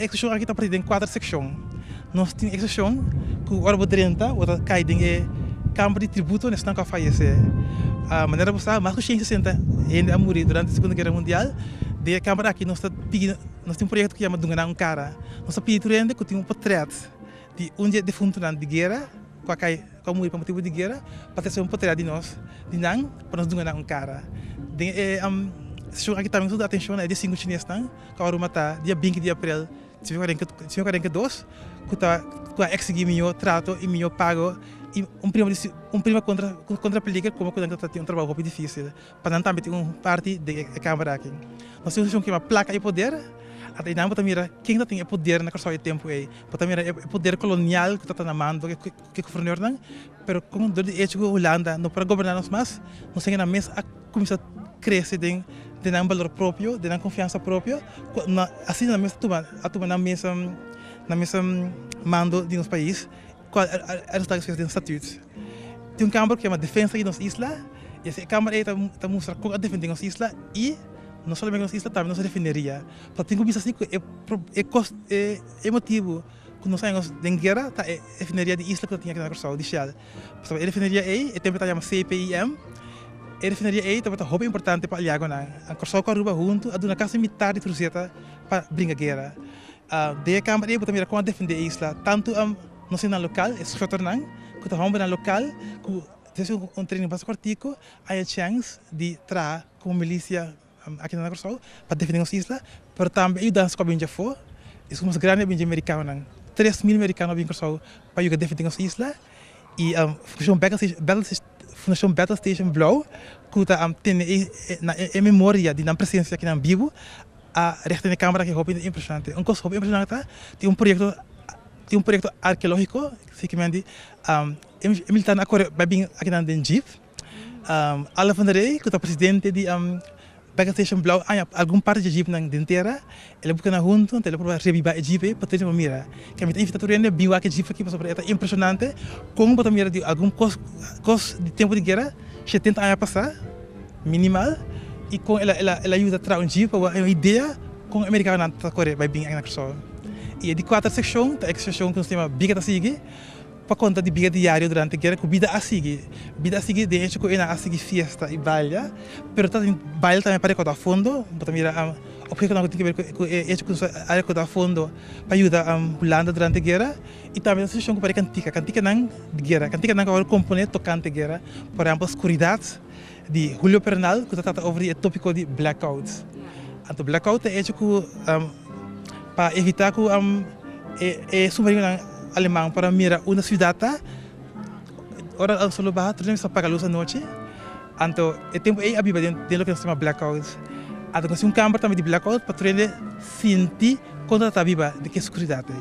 Eksposishon aki ta partí den kuater sekshon. Nos tin e sekshon ku ora bo drenta bo ta kai den e kamber di tributo na esnan ku a fayesé. Manera bo sa, mas ku 160 hende a muri durante Segunda Guera Mundial. Den e kamber aki nos ta pidi, nos tin un proyekto ku yama Dunga Nan Un Kara. Nos ta pidi tur hende ku tin un potrèt di un di e defuntunan di guera ku a kai, ku a muri pa motibu di guera, pa trese un potrèt di nos, di nan, pa nos dunga nan un kara. Den e sekshon aki tambe nos ta duna atenshon na e 15 chinesnan ku a wòrdu matá dia 20 di aprel 1942, ku ta ku a eksigí mihó trato i mihó pago i un prima di un prima kontra kontra peliger komo ku nan ta tin un trabou hopi difísil. Pa nan tambe tin un parti den e kamber aki. Nos tin un sekshon ku yama Plaka i Poder. Ata einan bo ta mira ken ta tin e poder na Kòrsou e tempu ei. Bo ta mira e poder kolonial ku ta na mando ku e gobernadornan, pero kon dor di echo ku Hulanda no por a goberná nos mas, nos hende nan mes a kuminsá krese den den nan balor propio, den nan konfiansa propio, ku asina nan mes a tuma a tuma nan mes nan mes mando di nos pais, ku a resultá despues den Statuut. Tin un kamber ku yama Defensa di nos isla, i e kamber ei ta mustra kon a defendé nos isla i no solamente nos isla, tambe nos refineria. Pa tin ku bisa si ku e e kos e e motibu ku nos haña nos den guera ta e refineria di isla ku ta tin aki na Kòrsou, di Shell. Pasobra e refineria ei e tempu ta yama CPIM, e refineria ei tabata hopi importante pa aliagonan. Kòrsou ku Aruba huntu a duna kasi mitar di truseta pa bringa guera. Den e kamber ei bo ta mira kon a defendé e isla, tantu nos hendenan lokal, e schutter-nan, ku ta hòmbernan lokal ku despues di un training basta kòrtiku a haña chèns di traha komo milisia aki na Kòrsou pa defendé nos isla, pero tambe e yudansa ku a bin dje afó, esun mas grandi a bin dje merikanonan. 3000 merikano a bin Kòrsou pa yuda defendé nos isla i Fundashon Fundashon Battle Station Blou ku ta tene na e memoria di nan presensia aki nan bibu a recht den e kamera aki hopi impreshonante. Un kos hopi impreshonante ta tin un proyekto tin un proyekto arkeológiko, sikimente e militarnan a kore bai bin aki nan den jeep. Allen van der Rey, ku ta presidente di Battle Station Blauw aña algun parti dje jeepnan den tera, el a buska nan huntu, anto el a proba rebibá e jeep ei pa tur hende por mira. Ke mi ta invitá tur hende bin wak e jeep aki pasobra e ta impreshonante kon bo ta mira di algun kos kos di tempu di guera 70 aña pasá minimal i kon el a el a el a yuda traha un jeep pa bo haña un idea kon e merikanonan ta kore bai bin aki na Kòrsou. I e di kuater sekshon ta e sekshon ku nos ta yama Biga ta sigui. Pa konta di bida diario durante guera ku bida a sigui. Bida a sigui den hecho ku enan a sigui fiesta i baila, pero ta tin baila tambe pa rekòrda fondo. Bo ta mira obhetonan ku tin ke ber ku e hecho ku nos a rekòrda fondo pa yuda Hulanda durante guera i tambe ta situashon ku pare kantika, kantikanan di guera, kantikanan ku a wòrdu komponé tokante guera. Por ehèmpel Skuridat di Julio Pernal ku ta trata over di e topiko di blackout. Anto blackout ta e hecho ku pa evitá ku e submarinonan aleman por a mira unda siudat ta, ora el sol lo baha tur mester paga lus anochi. Anto e tempu ei a biba den loke nos ta yama blackout. Anto nos tin un kamber tambe di blackout pa tur hende sinti kon ta ta biba den ke skuridat ei.